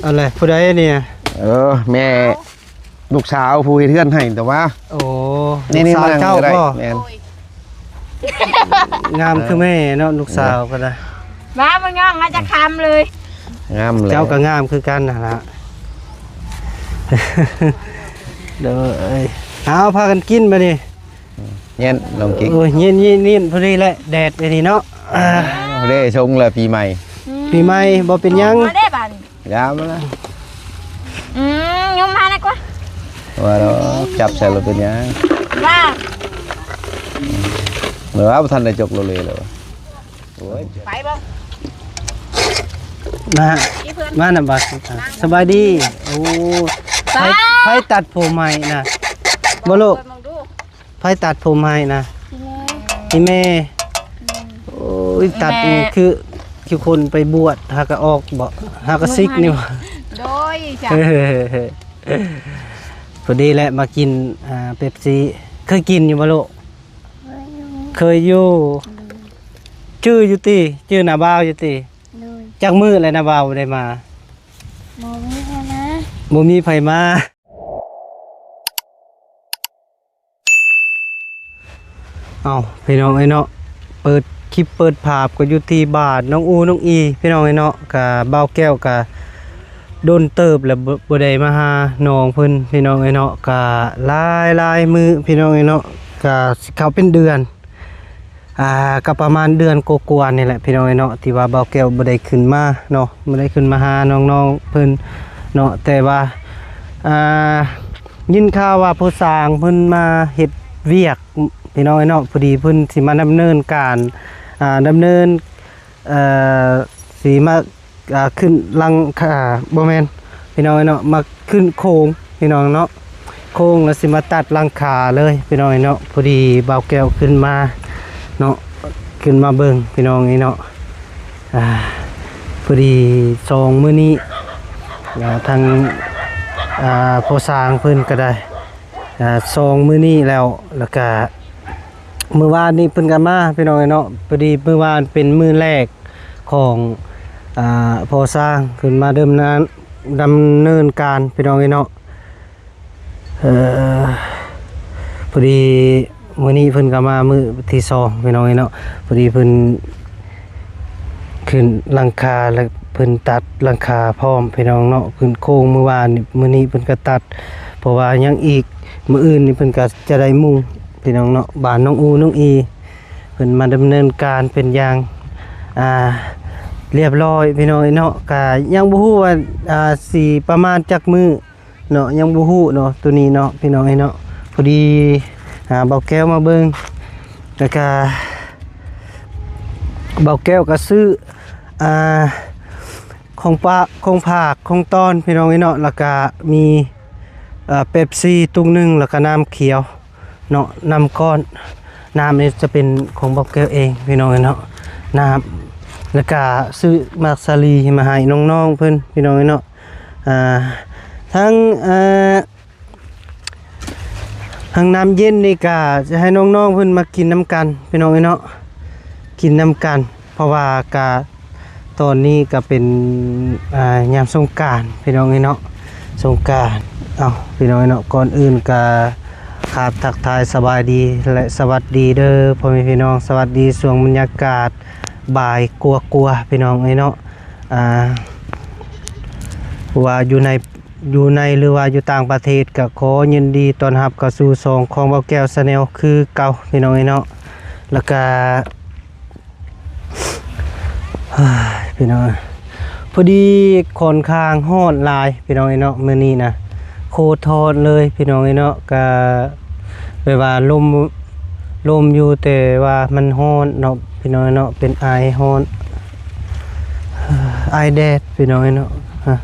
ອັນໃດ ຜູ້ໃດນີ້? ເອີ ແມ່ ລູກສາວຜູ້ເຮັດເຮືອນໃຫ້ ແຕ່ວ່າ ໂອ້ ນີ້ ນີ້ ລູກສາວເຈົ້າ ມານັ່ງກໍໄດ້ ບໍ່? ແມ່ນ ງາມຄືແມ່ເນາະ ລູກສາວກໍໄດ້ ວ່າບໍ່ຍ້ອງມາຈາກຄຳເລີຍ ງາມແຫຼະ ເຈົ້າກໍງາມຄືກັນຫັ້ນລະ ໂດຍ ເອົາ ພາກັນກິນບາດນີ້ ແມ່ນ ລອງກິນ ໂອ້ຍ ເຢັນໆ ພໍດີແຫຼະ ແດດອັນນີ້ເນາະ ເດ້ ຊົງແລ້ວປີໃໝ່ ອືມ ປີໃໝ່ບໍ່ເປັນຫຍັງ ມາເດ້ບາດນີ້ ຢ່າມາລະ ອືມ ຍຸມມານະກວ່າ ວ່າແລ້ວ ຈັບໃສ່ລະເປັນຫຍັງ ວ່າ ເອີ ບໍ່ທັນໄດ້ຈົກໂລເລແລ້ວ ໂອ້ຍ ໄປບໍ່ ມາ ມານຳບັດ ສະບາຍດີ ໂອ້ ໄປ ໃຜຕັດຜົມໃຫ້ນະ ບໍ່ລູກ ເປີດເບິ່ງດູ ໃຜຕັດຜົມໃຫ້ນະ ອີແມ່ ອີແມ່ ອືມ ໂອ້ຍ ຕັດນີ້ ອີແມ່ ຄື ຄືຄົນໄປບວດ ຫາກະອອກບໍ່ ຫາກະສິກນີ້ບໍ່ ໂດຍ ຈ້ະ ພໍດີແຫຼະ ມາກິນ ອ່າ ເປັບຊີ ເຄີຍກິນຢູ່ບໍ່ລູກ? ເຄີຍຢູ່ ເຄີຍຢູ່ ຈື່ຢູ່ຕິ ຈື່ໜ້າບ່າວຢູ່ຕິ ໂດຍ ຈັກມື້ແລ້ວໜ້າບ່າວບໍ່ໄດ້ມາ ບໍ່ມີໃຜມາ ບໍ່ມີໃຜມາ ເອົ້າ ພີ່ນ້ອງເອີຍເນາະ ເປີດຄລິບເປີດພາບກໍຢູ່ທີ່ບ້ານນ້ອງອູນ້ອງອີ ພີ່ນ້ອງເອີຍເນາະ ກະບ່າວແກ້ວກະດົນເຕີບແລ້ວ ບໍ່ ບໍ່ໄດ້ມາຫານ້ອງເພິ່ນ ພີ່ນ້ອງເອີຍເນາະ ກະຫຼາຍໆມື້ ພີ່ນ້ອງເອີຍເນາະ ກະຊິເຂົ້າເປັນເດືອນ ອ່າ ກໍປະມານເດືອນກວ່າໆນີ້ແຫຼະ ພີ່ນ້ອງເອີຍເນາະ ທີ່ວ່າບ່າວແກ້ວບໍ່ໄດ້ຂຶ້ນມາເນາະ ບໍ່ໄດ້ຂຶ້ນມາຫານ້ອງໆເພິ່ນເນາະ ແຕ່ວ່າ ອ່າ ຍິນຂ່າວວ່າພໍ່ຊ້າງເພິ່ນມາເຮັດວຽກ ພີ່ນ້ອງເອີຍເນາະ ພໍດີເພິ່ນຊິມາດຳເນີນການ ອ່າ ດຳເນີນ ເອີ ຊິມາ ອ່າ ຂຶ້ນຫຼັງຄາ ບໍ່ແມ່ນ ພີ່ນ້ອງເອີຍເນາະ ມາຂຶ້ນໂຄງ ພີ່ນ້ອງເນາະ ໂຄງແລ້ວຊິມາຕັດຫຼັງຄາເລີຍ ພີ່ນ້ອງເອີຍເນາະ ພໍດີບ່າວແກ້ວຂຶ້ນມາເນາະ ຂຶ້ນມາເບິ່ງ ພີ່ນ້ອງເອີຍເນາະ ອ່າ ພໍດີສອງມື້ນີ້ ອ່າ ທາງ ອ່າ ພໍ່ຊ້າງເພິ່ນກໍໄດ້ ອ່າ ສອງມື້ນີ້ແລ້ວ ແລ້ວກະມື້ວານນີ້ເພິ່ນກໍມາ ພີ່ນ້ອງເອີຍເນາະ ພໍດີມື້ວານເປັນມື້ແລກຂອງ ອ່າ ພໍ່ຊ້າງຂຶ້ນມາດຳເນີນ ດຳເນີນການ ພີ່ນ້ອງເອີຍເນາະ ເອີ ພໍດີ ມື້ນີ້ເພິ່ນກໍມາມື້ທີສອງ ພີ່ນ້ອງເອີຍເນາະ ພໍດີເພິ່ນຂຶ້ນຫຼັງຄາ ແລະ ເພິ່ນຕັດຫຼັງຄາພ້ອມ ພີ່ນ້ອງເນາະ ຂຶ້ນໂຄງມື້ວານນີ້ ມື້ນີ້ເພິ່ນກໍຕັດ ເພາະວ່າຍັງອີກ ມື້ອື່ນນີ້ເພິ່ນກໍຈະໄດ້ມຸງ ພີ່ນ້ອງເນາະ ບ້ານນ້ອງອູນ້ອງອີ ເພິ່ນມາດຳເນີນການເປັນຢ່າງ ອ່າ ລຽບຮ້ອຍ ພີ່ນ້ອງເອີຍເນາະ ກໍຍັງບໍ່ຮູ້ວ່າ ອ່າ ຊິປະມານຈັກມື້ ເນາະ ຍັງບໍ່ຮູ້ເນາະ ໂຕນີ້ເນາະ ພີ່ນ້ອງເອີຍເນາະ ພໍດີ ອ່າ ບ່າວແກ້ວມາເບິ່ງ ແລ້ວກະບ່າວແກ້ວກະຊື້ ອ່າ ຂອງປາ ຂອງຝາກ ຂອງຕ້ອນ ພີ່ນ້ອງເອີຍເນາະ ແລ້ວກະມີ ເປັບຊີຕຸງໜຶ່ງ ແລ້ວກະນ້ຳຂຽວ ເນາະ ນ້ຳກ້ອນ ນ້ຳນີ້ຈະເປັນຂອງບ່າວແກ້ວເອງ ພີ່ນ້ອງເອີຍເນາະ ນ້ຳ ແລ້ວກະຊື້ໝາກສາລີມາໃຫ້ນ້ອງໆເພິ່ນ ພີ່ນ້ອງເອີຍເນາະ ອ່າ ທັງ ອ່າ ທັງນ້ຳເຢັນນີ້ກະຈະໃຫ້ນ້ອງໆເພິ່ນມາກິນນຳກັນ ພີ່ນ້ອງເອີຍເນາະ ກິນນຳກັນ ເພາະວ່າກະ ຕອນນີ້ກໍເປັນ ອ່າ ຍາມສົງການ ພີ່ນ້ອງເອີຍເນາະ ສົງການ ເອົ້າ ພີ່ນ້ອງເອີຍເນາະ ກ່ອນອື່ນກໍຂາບທັກທາຍສະບາຍດີ ແລະ ສະຫວັດດີເດີພໍ່ແມ່ພີ່ນ້ອງ ສະຫວັດດີຊ່ວງບັນຍາກາດບ່າຍກວ່າໆ ພີ່ນ້ອງເອີຍເນາະ ອ່າ ວ່າຢູ່ໃນ ຢູ່ໃນ ຫຼືວ່າຢູ່ຕ່າງປະເທດ ກໍຂໍຍິນດີຕ້ອນຮັບເຂົ້າສູ່ຊ່ອງຂອງບ່າວແກ້ວ Channel ຄືເກົ່າ ພີ່ນ້ອງເອີຍເນາະ ແລ້ວກະ ພີ່ນ້ອງ ພໍດີຂ້ອນຂ້າງຮ້ອນຫຼາຍ ພີ່ນ້ອງເອີຍເນາະ ມື້ນີ້ນະ ໂຄດຮ້ອນເລີຍ ພີ່ນ້ອງເອີຍເນາະ ກະແບບວ່າລົມ ລົມຢູ່ ແຕ່ວ່າມັນຮ້ອນເນາະ ພີ່ນ້ອງເອີຍເນາະ ເປັນອາຍຮ້ອນ ອາຍແດດ ພີ່ນ້ອງເອີຍເນາະ ຮະ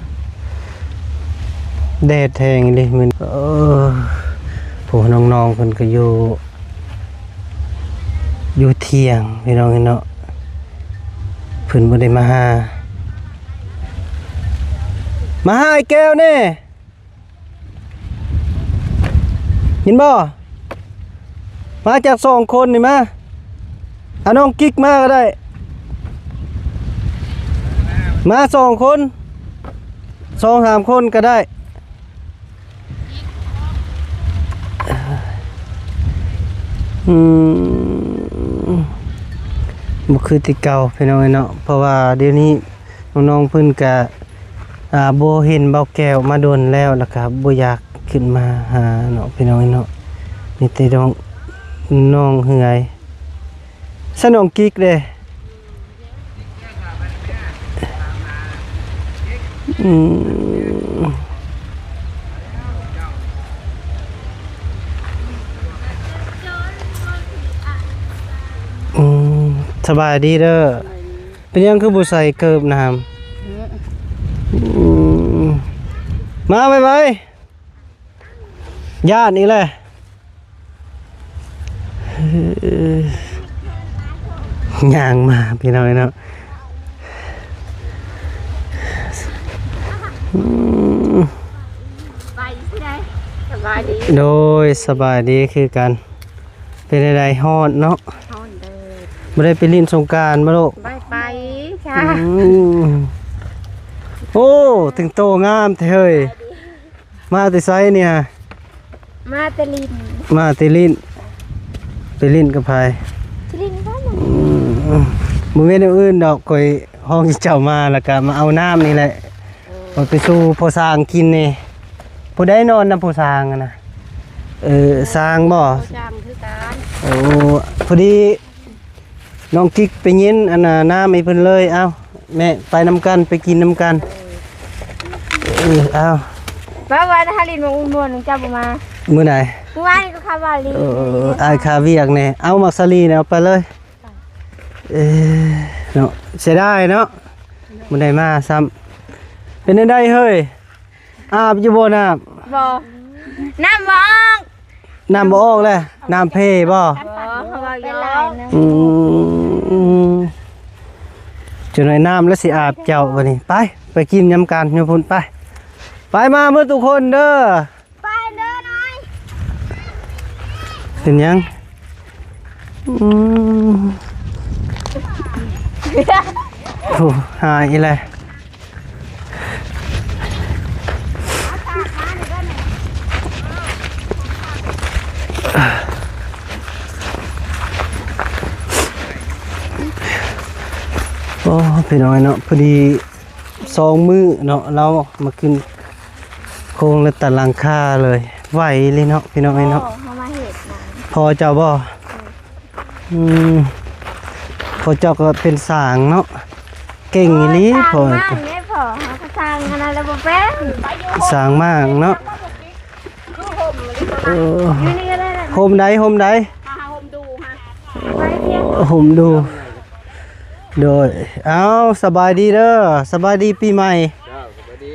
ແດດແຮງອີ່ຫຼີມື້ນີ້ ເອີ ໂອ້ ນ້ອງໆເພິ່ນກໍຢູ່ ຢູ່ທ່ຽງ ພີ່ນ້ອງເນາະ ເພິ່ນບໍ່ໄດ້ມາຫາ ມາຫາອ້າຍແກ້ວແດ່ ເຫັນບໍ່? ມາຈາກສອງຄົນນີ້ ມາ ເອົານ້ອງກິກມາກໍໄດ້ ມາສອງຄົນ. ສອງສາມຄົນກໍໄດ້. ອືມ ບໍ່ຄືແຕ່ເກົ່າພີ່ນ້ອງເອີຍເນາະ ເພາະວ່າດຽວນີ້ນ້ອງໆເພິ່ນກະ ອ່າ ບໍ່ເຫັນເບົາແກ້ວມາດົນແລ້ວ ແລ້ວກະບໍ່ຢາກຂຶ້ນມາຫາເນາະພີ່ນ້ອງເອີຍເນາະ ມີແຕ່ນ້ອງ ນ້ອງເຮືອຍ ສະໜອງກິກເດ້. ອືມ ອືມ ສະບາຍດີເດີ. ເປັນຫຍັງຄືບໍ່ໃສ່ເກີບນຳ? ອືມ ມາໄວໆ. ຢ້ານອີກແລ້ວ ຍ່າງມາພີ່ນ້ອງເນາະ. ອືມ ສະບາຍດີ ໂດຍ ສະບາຍດີຄືກັນ. ເປັນໃດ ຮ້ອນເນາະ? ຮ້ອນເດີ. ບໍ່ໄດ້ໄປຫຼິ້ນສົງການບໍ່ລູກ? ບໍ່ໄດ້ໄປ ອືມ ໂອ້ ແຕ່ງໂຕງາມແທ້ເຮີ້ຍ. ມາແຕ່ໃສນີ້? ມາແຕ່ຫຼິ້ນ. ມາແຕ່ຫຼິ້ນ. ໄປຫຼິ້ນກັບໃຜ? ໄປຫຼິ້ນກັບ ອືມ ບໍ່ແມ່ນແນວອື່ນດອກ ຂ້ອຍຮ້ອງເຈົ້າມາ ແລ້ວກະມາເອົານ້ຳນີ້ແຫຼະ. ເອີ ໄປສູ່ພໍ່ຊ່າງກິນນີ້. ຜູ້ໃດນອນນຳພໍ່ຊ່າງຫັ້ນນະ? ເອີ ຊ່າງບໍ່? ພໍ່ຊ່າງຄືກັນ. ໂອ້ ພໍດີ ນ້ອງກິກໄປເຢັນອັນນ່ານ້ຳໃຫ້ເພິ່ນເລີຍ. ເອົ້າ ແມ່ ໄປນຳກັນ ໄປກິນນຳກັນ. ເອີ ເອົ້າ ວ່າ ວ່າຫາຫຼິ້ນມາອຸ່ນມ່ວນ ເຈົ້າບໍ່ມາ. ມື້ໃດ? ມື້ວານນີ້ກໍຄາວາລີ. ເອີ ອ້າຍຄາວຽກແດ່. ເອົາໝາກສາລີນີ້ເອົາໄປເລີຍ. ເອີ ເນາະ ເສຍດາຍເນາະ ບໍ່ໄດ້ມາຊ້ຳ. ເປັນແນວໃດເຮີ້ຍ? ອາບຢູ່ບໍ່ນ້ຳ? ບໍ່ ນ້ຳບໍ່ອອກ. ນ້ຳບໍ່ອອກແລ້ວ ນ້ຳເພບໍ່? ບໍ່ ເຂົາເວົ້າຢອກ. ອືມ ຈົນໄດ້ນ້ຳແລ້ວຊິອາບເຈົ້າບັດນີ້. ໄປ ໄປກິນນຳກັນຢູ່ພຸ້ນ. ໄປ ໄປ ມາເບິດທຸກຄົນເດີ. ໄປເດີນ້ອຍ. ເປັນຫຍັງ? ອືມ ໂອ້ ຫາຍອີກແລ້ວ. ໂອ້ ພີ່ນ້ອງເນາະ ພໍດີ ສອງມື້ເນາະ ລາວມາຂຶ້ນໂຄງແລ້ວຕັດຫຼັງຄາເລີຍ. ໄວເລີຍເນາະ ພີ່ນ້ອງເອີຍເນາະ. ພໍ່ເຮົາມາເຮັດນະ. ພໍ່ເຈົ້າບໍ່? ອືມ ອືມ ພໍ່ເຈົ້າກໍເປັນຊ່າງເນາະ ເກັ່ງອີ່ຫຼີ. ໂອ້ຍ ພໍ່ ຊ່າງມາກເດ້ພໍ່ ເຮົາກໍຊ່າງອັນນັ້ນແລ້ວບໍ່ເປັນ. ຊ່າງມາກເນາະ. ເອີ ຢູ່ນີ້ກໍໄດ້ແຫຼະ. ຮົ່ມໃດ? ຮົ່ມໃດ? ໂອ້ ຮົ່ມດູ. ໂດຍ ເອົາ ສະບາຍດີເດີ ສະບາຍດີປີໃໝ່. ເຈົ້າ ສະບາຍດີ.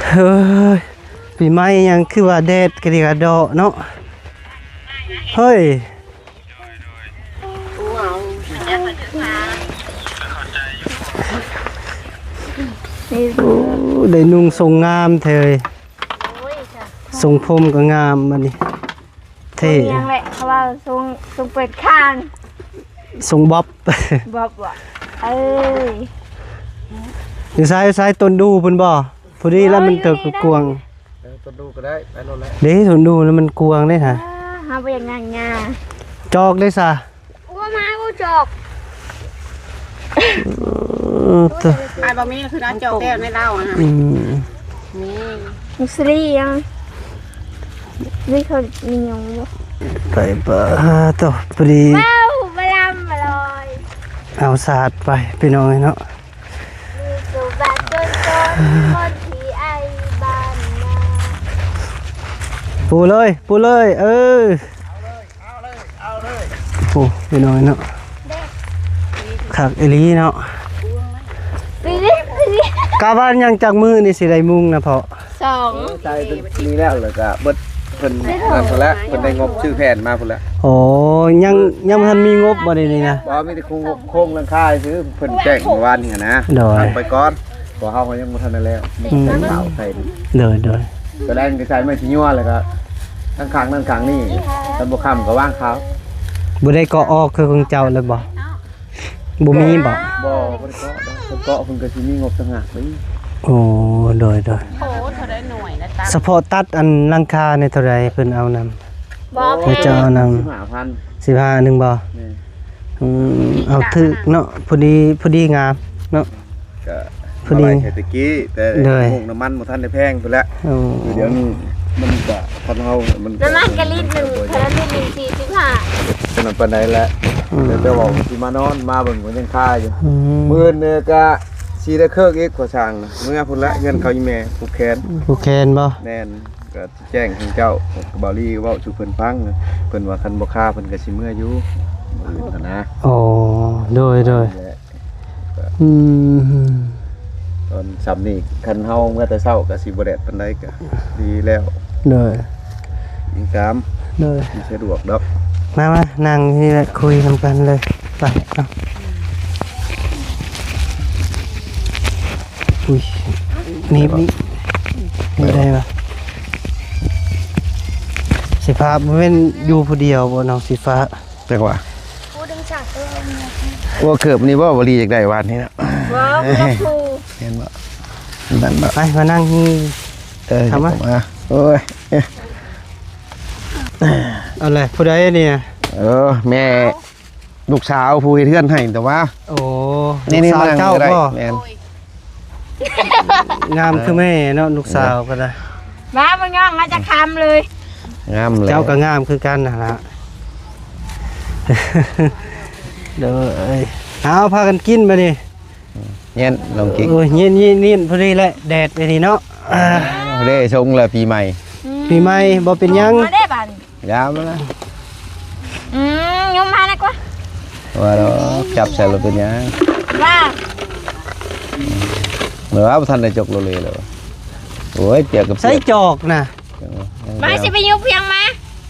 ເຮີ້ຍ ປີໃໝ່ຫຍັງຄືວ່າແດດກະດິກະດໍເນາະ. ເຮີ້ຍ ໂອ້ ໄດ້ນຸ່ງຊົງງາມແທ້ເອີຍ. ຊົງຜົມກໍງາມບັດນີ້. ເທ່ ເຂົາເອີ້ນຫຍັງແຫຼະ ເຂົາວ່າຊົງ ຊົງເປີດຂ້າງ ຊົງບັອບ ບັອບບໍ່? ເອີຍ ຢູ່ໃສ ຢູ່ໃສ? ຕົ້ນດູພຸ້ນບໍ່? ພໍດີແລ້ວມັນ ໂອ້ຍ ກໍກວ້າງ. ເອີ ຕົ້ນດູກໍໄດ້ ໄປໂລດແຫຼະ. ເດ້ ຕົ້ນດູແລ້ວມັນກວ້າງເດ້ຫະ. ອ່າ ເຮົາບໍ່ຢາກຍ່າງຫຍ້າ. ຈອກເດ້ຊະ. ໂອ້ ມາບໍ່ຈອກ. ເອີ ຕະ ອ້າຍບໍ່ມີ ຄືເອົາຈອກແກ້ວໃນເຫຼົ້ານະ. ອືມ ມີ ມີສະລີຫຍັງ? ນີ້ເຂົາມີຫຍັງບໍ່? ໄປປະ ໂຕ ພໍດີ ວ້າວ ມາລຳມາລອຍ. ເອົາສາດໄປ ພີ່ນ້ອງເອີຍເນາະ. ມີສະບັດຈົນໆ ຄົນທີ່ໄອບ້ານນາ. ປູເລີຍ ປູເລີຍ ເອີ. ໂອ້ ພີ່ນ້ອງເນາະ ຄັກອີ່ຫຼີເນາະ. ກະວ່າຍັງຈັກມື້ນີ້ຊິໄດ້ມຸງນະພໍ່? ສອງ ໃສ່ຕົວນີ້ແລ້ວ ແລ້ວກະເບິດ ເພິ່ນນັ້ນພຸ້ນແຫຼະ ເພິ່ນໄດ້ງົບຊື້ແຜ່ນມາພຸ້ນແຫຼະ. ໂອ້ ຍັງ ຍັງບໍ່ທັນມີງົບບໍ່ດຽວນີ້ນະ? ບໍ່ ມີແຕ່ໂຄງ ໂຄງຫຼັງຄາຊື່ ເພິ່ນແຈ້ງມື້ວານນີ້ຫັ້ນນະ. ໂດຍ ທຳໄປກ່ອນ ເພາະເຮົາກໍຍັງບໍ່ທັນໄດ້ແລ້ວ. ອືມ ມີແຕ່ເສົາໃສ່. ໂດຍ ໂດຍ ຕອນແລງກໍໃສ່ໄມ້ຊິຍົວ ແລ້ວກໍຂ້າງໆນັ້ນຂ້າງນີ້ ຄັນບໍ່ຄ່ຳກໍວາງຂາວ. ບໍ່ໄດ້ເກາະອອກຄືຂອງເຈົ້າເລີຍບໍ່? ບໍ່ມີບໍ່? ບໍ່ ບໍ່ໄດ້ເກາະດອກ ເພິ່ນເກາະເພິ່ນກໍຊິມີງົບຕ່າງຫາກເດ້. ໂອ້ ໂດຍໆ ໂອ້ ເທົ່າໃດໜ່ວຍລະຕັດ ສະເພາະຕັດອັນຫຼັງຄານີ້ເທົ່າໃດ ເພິ່ນເອົານຳ? ບໍ່ແພງ ເຂົາເຈົ້າເອົານຳ ສິບຫ້າພັນ ສິບຫ້າ ໜຶ່ງບໍ່? ແມ່ນ ອືມ ເອົາຖືກເນາະ ພໍດີ ພໍດີງາມເນາະ ກະພໍດີ ມາໄລ່ແຕ່ຕະກີ້ ແຕ່ ໂດຍ ໝົກນ້ຳມັນບໍ່ທັນໄດ້ແພງພຸ້ນແຫຼະ ໂອ້ ດຽວນີ້ມັນກະ ຄັນເຮົາ ມັນ ນ້ຳມັນກະລິດໜຶ່ງ ເທື່ອລິດໜຶ່ງສີ່ສິບຫ້າ ເທົ່ານັ້ນປານໃດແຫຼະ ອືມ ແຕ່ວ່າຊິມານອນ ມາເບິ່ງກໍຍັງຄາຢູ່ ອືມ ມື້ອື່ນນີ້ກະຊິໄດ້ເຄີກອີກ ຂໍຊ່າງນະ ເມືອພຸ້ນແຫຼະ ເຮືອນເຂົາອີ່ແມ່ ຜູກແຂນ ຜູກແຂນບໍ່? ແມ່ນ ກະ ແຈ້ງໃຫ້ເຈົ້າ ບ່າວລີເວົ້າສູ່ເພິ່ນຟັງ ເພິ່ນວ່າຄັນບໍ່ຄາເພິ່ນກະຊິເມືອຢູ່ ມື້ອື່ນຫັ້ນນະ ໂອ້ ໂດຍໆ ແລະ ອືມ ຕອນຊ່ຳນີ້ຄັນເຮົາເມືອແຕ່ເຊົ້າກະຊິບໍ່ແດດປານໃດກະດີແລ້ວ ໂດຍ ອີງຕາມ ໂດຍ ຊິສະດວກດອກ ມາໆ ນັ່ງນີ້ແຫຼະ ຄຸຍນຳກັນເລີຍ ໄປເນາະ ອຸ້ຍ ນີ້ ນີ້ ນີ້ໄດ້ປະ? ສີຟ້າບໍ່ແມ່ນຢູ່ຜູ້ດຽວບໍ່ນ້ອງສີຟ້າ? ຈັກວ່າ ຜູ້ດຶງສາເກີບ ໂອ້ ເກີບນີ້ບໍ່ ບໍ່ລີຢາກໄດ້ວານນີ້ນະ ບໍ່ ບໍ່ຜູ້ ເຫັນບໍ່? ນັ້ນບໍ່? ໄປ ມານັ່ງນີ້ ເອີ ເຂົ້າມາ ເຂົ້າມາ ໂອ້ຍ ເອົາແຫຼະ ຜູ້ໃດນີ້? ເອີ ແມ່ ລູກສາວຜູ້ເຮັດເຮືອນໃຫ້ ແຕ່ວ່າ ໂອ້ ນີ້ ນີ້ ລູກສາວເຈົ້າບໍ່? ແມ່ນ ໂອ້ຍ ງາມຄືແມ່ເນາະ ລູກສາວກໍໄດ້ ມາບໍ່ຍ້ອງມາຈາກຄຳເລີຍ ງາມແຫຼະ ເຈົ້າກໍງາມຄືກັນຫັ້ນລະ ໂດຍ ເອົາ ພາກັນກິນບາດນີ້ ເຢັນ ລອງກິນ ໂອ້ຍ ເຢັນໆໆ ພໍດີແຫຼະ ແດດແບບນີ້ເນາະ ເດ້ ຊົງແລ້ວປີໃໝ່ ອືມ ປີໃໝ່ບໍ່ເປັນຫຍັງ ມາໄດ້ບາດນີ້ ຢ່າມານະ ອືມ ຍົມມານະກວ່າ ວ່າດອກ ຈັບໃສ່ແລ້ວເປັນຫຍັງ ວ່າ ເມື່ອວານບໍ່ທັນໄດ້ຈົກໂລເລແລ້ວ ໂອ້ຍ ປຽກກັບ ໃສ່ຈອກນະ ມາຊິໄປຍຸບພຽງມາ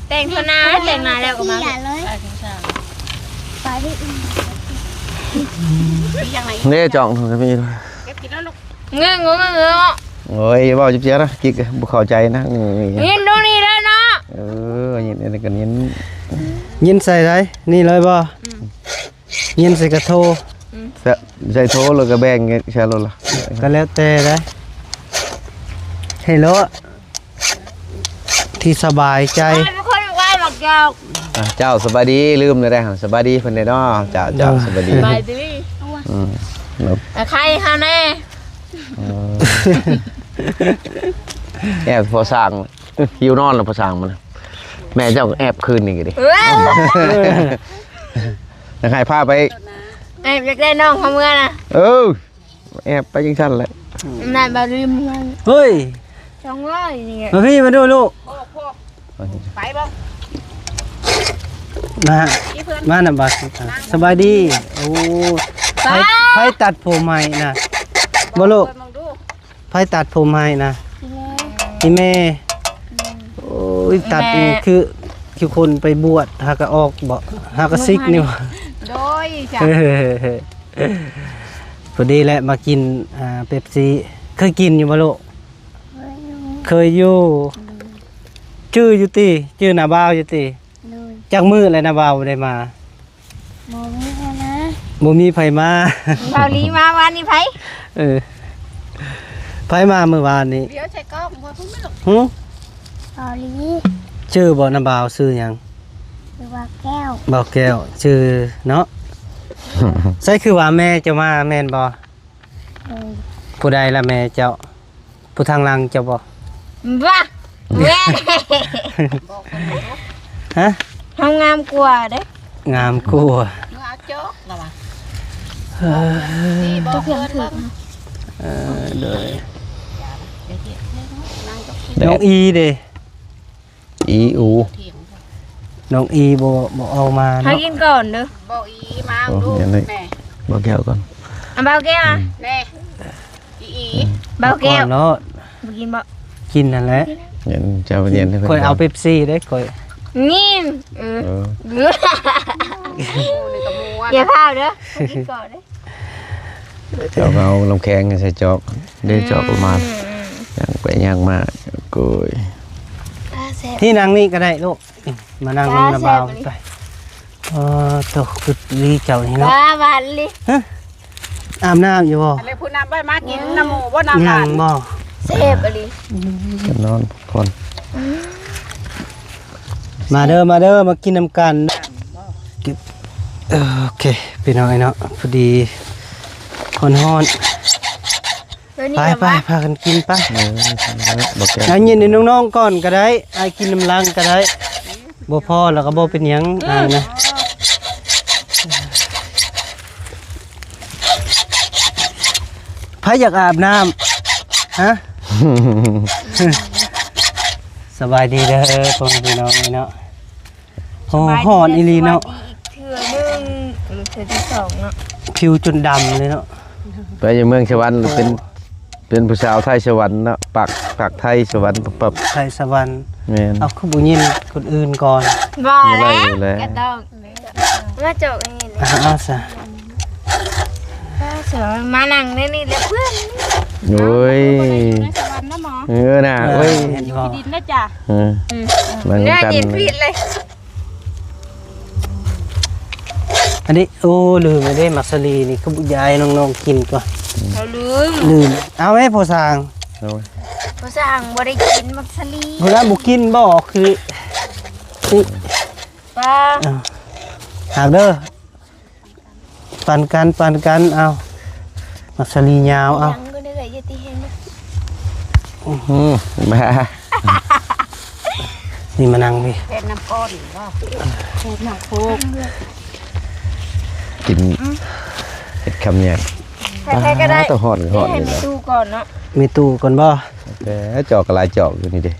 ແຕ່ງໂທນາ ແຕ່ງໜ້າແລ້ວກໍມາ ເດ້ ຈອກກໍມີ ເງີ ເງີ ເງີ ໂອ້ຍ ເວົ້າຈັກເທື່ອນະ ກິກ ບໍ່ເຂົ້າໃຈນະ ເງີ ຍິນດູນີ້ເລີຍເນາະ ເອີ ຍິນອັນນີ້ກໍຍິນ ຍິນໃສ່ໃດ ນີ້ເລີຍບໍ່? ອືມ ຍິນໃສ່ກະໂທ ອືມ ໃສ່ ໃສ່ໂທແລ້ວກໍແບ່ງໃສ່ໂລດລະ ກໍແລ້ວແຕ່ໄດ໋ ໃຫ້ໂລດ ທີ່ສະບາຍໃຈ ເປັນຄົນວ່າບັກຈອກ ອ່າ ເຈົ້າສະບາຍດີ ລືມແລ້ວເດ້ ສະບາຍດີເພິ່ນແດ່ເນາະ ເຈົ້າ ເຈົ້າ ເອີ ສະບາຍດີ ສະບາຍດີ ອືມ ອ່າ ໄຂ່ເຮົາແດ່ ອືມ ແອບພໍສ້າງ ຫິວນອນແລ້ວພໍສ້າງມັນ ແມ່ເຈົ້າແອບຄືນນີ້ກໍດີ ເອີ ຢາກໃຫ້ພາໄປ ແອບຢາກໄດ້ນ້ອງເຂົາເມືອນະ ເອີ ແອບໄປຈັ່ງຊັ້ນແຫຼະ ອຳນາດບໍ່ລືມເງິນ ເຮີ້ຍ ສອງຮ້ອຍນີ້ ມາພີ້ມາດູລູກ ໄປບໍ່ ມາ ມານຳບັດ ສະບາຍດີ ໂອ້ ໃຜ ໃຜຕັດຜົມໃຫ້ນະ ບໍ່ລູກ ໃຜຕັດຜົມໃຫ້ນະ ອີ່ແມ່ ອີ່ແມ່ ອືມ ໂອ້ຍ ຕັດນີ້ ອີ່ແມ່ ຄື ຄືຄົນໄປບວດ ຫາກະອອກບໍ່ ຫາກະສິກນີ້ບໍ່ ໂດຍ ຈ້ະ ພໍດີແຫຼະ ມາກິນ ອ່າ ເປັບຊີ ເຄີຍກິນຢູ່ບໍ່ລູກ? ເຄີຍຢູ່ ເຄີຍຢູ່ ອືມ ຈື່ຢູ່ຕິ? ຈື່ນ້າບ່າວຢູ່ຕິ? ໂດຍ ຈັກມື້ແລ້ວນ້າບ່າວບໍ່ໄດ້ມາ? ບໍ່ມີໃຜມາ ບໍ່ມີໃຜມາ ບ່າວລີມາວານນີ້ໃຜ? ເອີ ໃຜມາມື້ວານນີ້? ດຽວໃສ່ກ້ອງບໍ່ພຸ້ນແມ່ນຫຍັງ ຫື? ບ່າວລີ ຊື່ບໍ່ນະບ່າວ? ຊື່ຫຍັງ? ຊື່ບ່າວແກ້ວ ບ່າວແກ້ວ ຊື່ເນາະ ໃສຄືວ່າແມ່ເຈົ້າມາແມ່ນບໍ່? ເອີ ຜູ້ໃດລະແມ່ເຈົ້າ? ຜູ້ທາງຫຼັງເຈົ້າບໍ່? ບ້າ ແວ່ ຮະ? ເຮົາງາມກວ່າເດ້ ງາມກວ່າ ເອົາໂຈກລະວ່າ ເອີ ເອີ ໂດຍ ນ້ອງອີເດ້? ອີອູ ນ້ອງອີບໍ່ ບໍ່ອອກມາເນາະ ໃຫ້ກິນກ່ອນເດີ ບໍ່ອີມາ ໂອ້ ດູ ແມ່ ບໍ່ແກ້ວກ່ອນ ອາ ບໍ່ແກ້ວ ອືມ ແມ່ ອີ ອີ ອືມ ບໍ່ແກ້ວ ເນາະ ບໍ່ກິນບໍ່ ກິນຫັ້ນແຫຼະ ເຢັນ ເຈົ້າເຢັນ ຂ້ອຍເອົາເປັບຊີເດ້ຂ້ອຍ ຍິນ ເອີ ເອີ ຢ່າພ້າວເດີ ກິນກ່ອນເດີ ເຈົ້າກໍເອົານ້ຳແຂງໃສ່ຈອກ ເດ້ຈອກປະມານ ອືມ ຍ່າງໄປຍ່າງມາ ໂກຍ ອ່າ ແຊບ ທີ່ນັ່ງນີ້ກໍໄດ້ລູກ ມານັ່ງນຳນ້າບ່າວ ແຊບ ໄປ ອໍ ໂຕ ຄືດີເຈົ້ານີ້ເນາະ ຫວານລີ ຮະ? ອາບນ້ຳຢູ່ບໍ່? ອັນນີ້ຜູ້ນຳໄວ້ມາກິນນຳໝູ່ບໍ່? ນຳ ຍັງບໍ່? ແຊບອີ່ຫຼີ. ນອນກ່ອນ. ມາເດີ ມາເດີ ມາກິນນຳກັນ. ເອີ ໂອເຄ ພີ່ນ້ອງເອີຍເນາະ ພໍດີຮ້ອນໆ. ໄປ ໄປ ພາກັນກິນໄປ. ເອີ ບໍ່ແກ່ ອາ ຍິນໃຫ້ນ້ອງໆກ່ອນກໍໄດ້ ອາ ກິນນຳຫຼັງກໍໄດ້. ບໍ່ພໍແລ້ວກໍບໍ່ເປັນຫຍັງ ອາຍນະ. ໃຜຢາກອາບນ້ຳ? ຮະ? ສະບາຍດີເດີ ພໍ່ແມ່ພີ່ນ້ອງເນາະ. ໂອ້ ຮ້ອນອີ່ຫຼີເນາະ. ສະບາຍດີ ສະຫວັດດີອີກເທື່ອໜຶ່ງ ເທື່ອທີສອງເນາະ. ຜິວຈົນດຳເລີຍເນາະ. ໄປຢູ່ເມືອງສະຫວັນ ເປັນ ເປັນຜູ້ສາວໄທສະຫວັນເນາະ. ປາກ ປາກໄທສະຫວັນປັບໆ ໄທສະຫວັນ. ແມ່ນ. ເອົາ ຄືບໍ່ຍິນຄົນອື່ນກ່ອນ? ບໍ່ແລ້ວ ບໍ່ໄດ້ແລ້ວ ກະຕ້ອງ ມາຈອກອັນນີ້ເລີຍ. ເອົາຊະ ມານັ່ງໃນນີ້ແຫຼະເພື່ອນ. ໂອ້ຍ ບໍ່ໄດ້ຢູ່ໃນສະຫວັນນະໝໍ. ເອີນະ ເອີ ໂອ້ຍ ຢູ່ທີ່ດິນນະຈ້ະ. ເອີ ອືມ ນັ່ງນຳກັນ ເຮັດຜິດເລີຍ. ອັນນີ້ ໂອ້ ລືມໄປເດ້ ໝາກສາລີນີ້ ຄືບໍ່ຢາກໃຫ້ນ້ອງໆກິນຕົວະ. ເຮົາລືມ ລືມ. ເອົາແມ່ພໍ່ຊ່າງ. ໂດຍ ພໍ່ຊ່າງບໍ່ໄດ້ກິນໝາກສາລີ. ເພິ່ນວ່າບໍ່ກິນບໍ່? ຄື ນີ້ ປາ ເອົາ ຫາກເດີ ປັນກັນ ປັນກັນ. ເອົາ ໝາກສາລີຍາວ. ເອົາ ຍັງກໍໄດ້ເລີຍ ຢ່າຕີແຮງນະ. ອື ບ້າ ນີ້ມານັ່ງພີ້. ເຮັດນ້ຳກ້ອນບໍ່? ເຮັດນ້ຳໂຄກ ກິນ ອື ເຮັດຄຳໃຫຍ່. ໃຜໆກໍໄດ້ ຕາ ຮ້ອນ ຮ້ອນ ໃຫ້ແມ່ຕູ້ກ່ອນເນາະ. ແມ່ຕູ້ກ່ອນບໍ່? ແຕ່ຈອກກໍຫຼາຍຈອກຢູ່ນີ້ເດ້.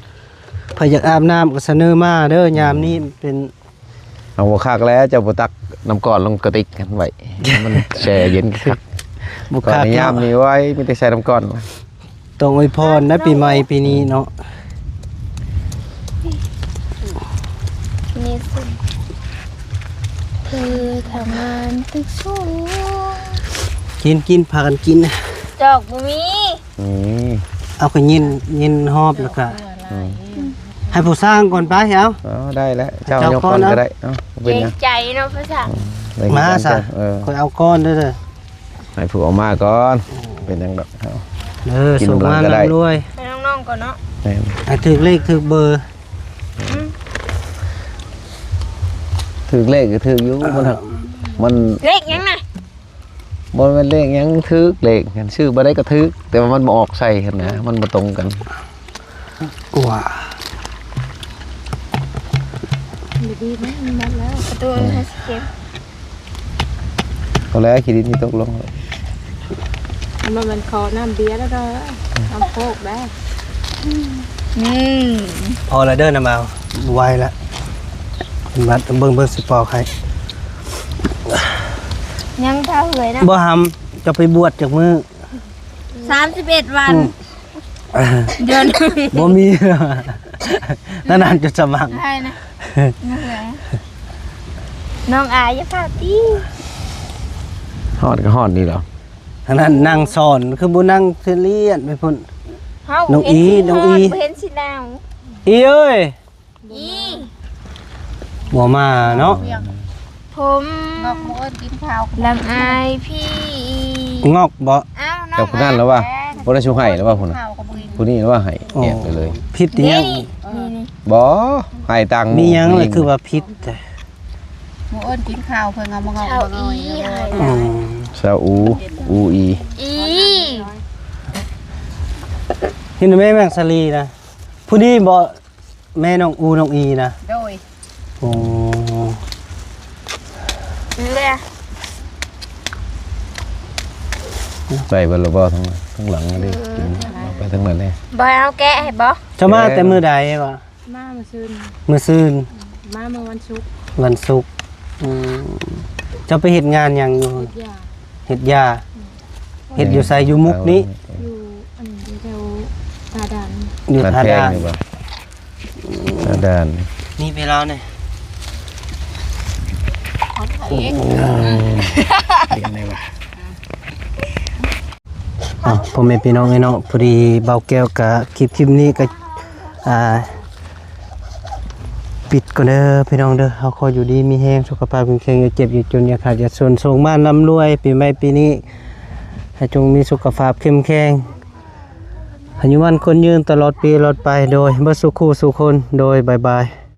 ໃຜຢາກອາບນ້ຳກໍສະເໜີມາເດີ ຍາມນີ້ເປັນ ເອົາ ບໍ່ຄັກແລ້ວ ເຈົ້າບໍ່ຕັກນ້ຳກ້ອນລົງກະຕິກຫັ້ນໄວ້ ມັນແຊ່ເຢັນຄັກ. ບໍ່ຄັກເນາະ ຍາມນີ້ ໂອ້ຍ ມີແຕ່ໃສ່ນ້ຳກ້ອນ. ຕ້ອງອວຍພອນນະ ປີໃໝ່ປີນີ້ເນາະ. ກິນ ກິນ ພາກັນກິນ. ຈອກບໍ່ມີ. ອືມ ເອົາ ກໍຍິນ ຍິນຮອບແລ້ວກໍ ອືມ ໃຫ້ຜູ້ຊ່າງກ່ອນໄປ. ເອົາ ເອົາ ໄດ້ແລ້ວ ເຈົ້າ ເຈົ້າ ຍົກກ່ອນ ກ່ອນກໍໄດ້. ເອົາ ເກງໃຈເນາະ ຜູ້ຊ່າງ. ອືມ ມາຊະ ເອີ ຂ້ອຍເອົາກ່ອນເດີ ໃຫ້ຜູ້ເອົາມາກ່ອນ. ເປັນຫຍັງດອກ. ເອົາ ເດີ ສຸກມາ ລ່ຳລວຍ ໃຫ້ນ້ອງໆກ່ອນເນາະ. ແມ່ນ ໃຫ້ຖືກເລກຖືກເບີ. ອືມ ຖືກເລກກໍຖືກຢູ່ ມັນ ມັນ ເລກຫຍັງນະ? ບໍ່ແມ່ນເລກຫຍັງ ຖືກເລກ ຊື້ບໍ່ໄດ້ກໍຖືກ ແຕ່ວ່າມັນບໍ່ອອກໃສ່ຫັ້ນນະ ມັນບໍ່ຕົງກັນ. ກວ່າ ບໍ່ດີ ມັນໝົດແລ້ວ ປະຕູ ເອີ ເຮົາຊິເກັບ. ພໍແລ້ວ ຂີ້ດິນນີ້ຕົກລົງ. ມັນ ມັນຂໍນ້ຳເບຍແລ້ວເດີ ນ້ຳໂຄກໄດ້. ອືມ ພໍແລ້ວເດີ ນ້ຳເອົາ ບໍ່ໄຫວແລ້ວ. ມາເບິ່ງ ເບິ່ງຊິປອກໃຫ້. ຍັງຖ້າເຫື່ອຍນະ. ບໍ່ຫຳ ເຈົ້າໄປບວດຈັກມື້? ສາມສິບເອັດວັນ. ອືມ ເດືອນ ບໍ່ມີ ນານໆຈະສະໝັກ. ໃຊ່ນະ ນ້ອງອາຍ ຢ່າພາຕີ. ຮອດກໍຮອດນີ້ດອກ. ອັນນັ້ນນັ່ງສອນ ຄືບໍ່ນັ່ງສະຫຼຽນໄປພຸ້ນ. ນ້ອງອີ ນ້ອງອີ ບໍ່ເຫັນຊິໜາວ. ອີເອີຍ ອີ ບໍ່ມາເນາະ. ຜົມ ງອກ ບໍ່ເອີ້ນກິນເຂົ້າ ລຳອາຍພີ່. ງອກບໍ່? ອ້າວ ເຈົ້າຜູ້ນັ້ນລະວ່າ ບໍ່ໄດ້ຊູໄຫ້ລະວ່າ ຜູ້ນັ້ນ ຜູ້ນີ້ລະວ່າໄຫ້. ອໍ ແອບໄປເລີຍ ຜິດອີຫຍັງ? ນີ້ ບໍ່ ໄຫ້ຕ່າງ ມີຫຍັງລະຄືວ່າຜິດແທ້? ບໍ່ເອີ້ນກິນເຂົ້າ ເພິ່ນເອົາມາງອກມາງອຍ. ອືມ ຊາອູ ອູອີ ອີ ເຫັນແມ່ແມງສາລີນະ ຜູ້ນີ້ບໍ່? ແມ່ນ້ອງອູ ນ້ອງອີນະ. ໂດຍ ໂອ້ ເຫຼືອ ໃສ່ເບິດແລ້ວບໍ່? ທາງ ທາງຫຼັງເດ້ ເອີ ກິນເອົາໄປທາງນັ້ນເດ້. ບໍ່ເອົາແກະໃຫ້ບໍ່? ເຈົ້າມາແຕ່ມື້ໃດວະ? ມາມື້ຊືນ ມື້ຊືນ ມາມື້ວັນສຸກ ວັນສຸກ. ອືມ ເຈົ້າໄປເຮັດງານຫຍັງຢູ່? ເຮັດຢາ ເຮັດຢາ. ເຮັດຢູ່ໃສ? ຢູ່ມຸກນີ້? ຢູ່ອັນ ຢູ່ແຖວທ່າດ່ານ. ຢູ່ທ່າດ່ານ ທ່າດ່ານ. ມີໄປລາວນີ້ ເປັນໄງວະ? ອ່ະ ພໍ່ແມ່ພີ່ນ້ອງເອີຍເນາະ ພໍດີບ່າວແກ້ວກະ ຄລິບ ຄລິບນີ້ກະ ອ່າ ປິດກ່ອນເດີພີ່ນ້ອງເດີ. ເຮົາຂໍຢູ່ດີມີແຮງ ສຸຂະພາບແຂງແຂງ ຢ່າເຈັບຢ່າຈົນ ຢ່າຂາດຢ່າຈົນ ໂຊກໝານລ່ຳລວຍ ປີໃໝ່ປີນີ້ ໃຫ້ຈົ່ງມີສຸຂະພາບເຂັ້ມແຂງ ອາຍຸໝັ້ນຂວັນຍືນຕະຫຼອດປີຕະຫຼອດໄປ ໂດຍເບິດສູ່ຄູ່ສູ່ຄົນ ໂດຍ ບາຍບາຍ.